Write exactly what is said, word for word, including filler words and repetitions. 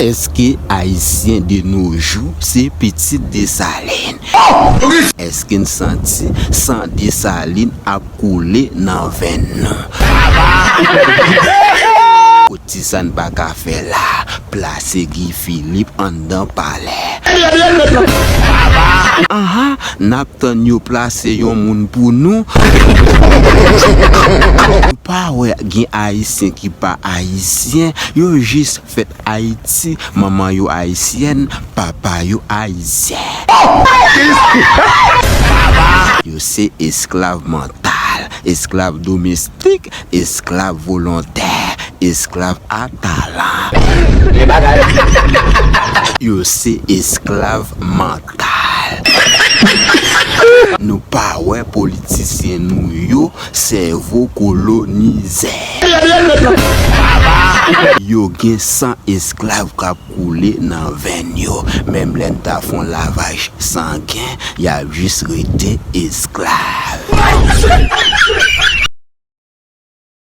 Èske Ayisyen de nos jours se pitit Desalin? Èske n santi san Desalin ap koule nan venn nou? Kot ti sa n pa ka fè la, plase Guy Philippe anndan palè. Anhan, n ap tann yo plase yon moun pou nou. Ou pa wè gen Ayisyen ki pa Ayisyen, yo jis fèt Ayiti, manman yo ayisyèn, papa yo ayisyen. Yo se esklav mantal, esklav domestik, esklav volontè, esklav a talan. Yo se esklav mantal. Nou pa wè politisyen nou yo sèvo kolonizè. Yo gen san esklav k ap koule nan venn yo. Menm lè n ta fè yon lavaj sangen, y ap jis rete esklav.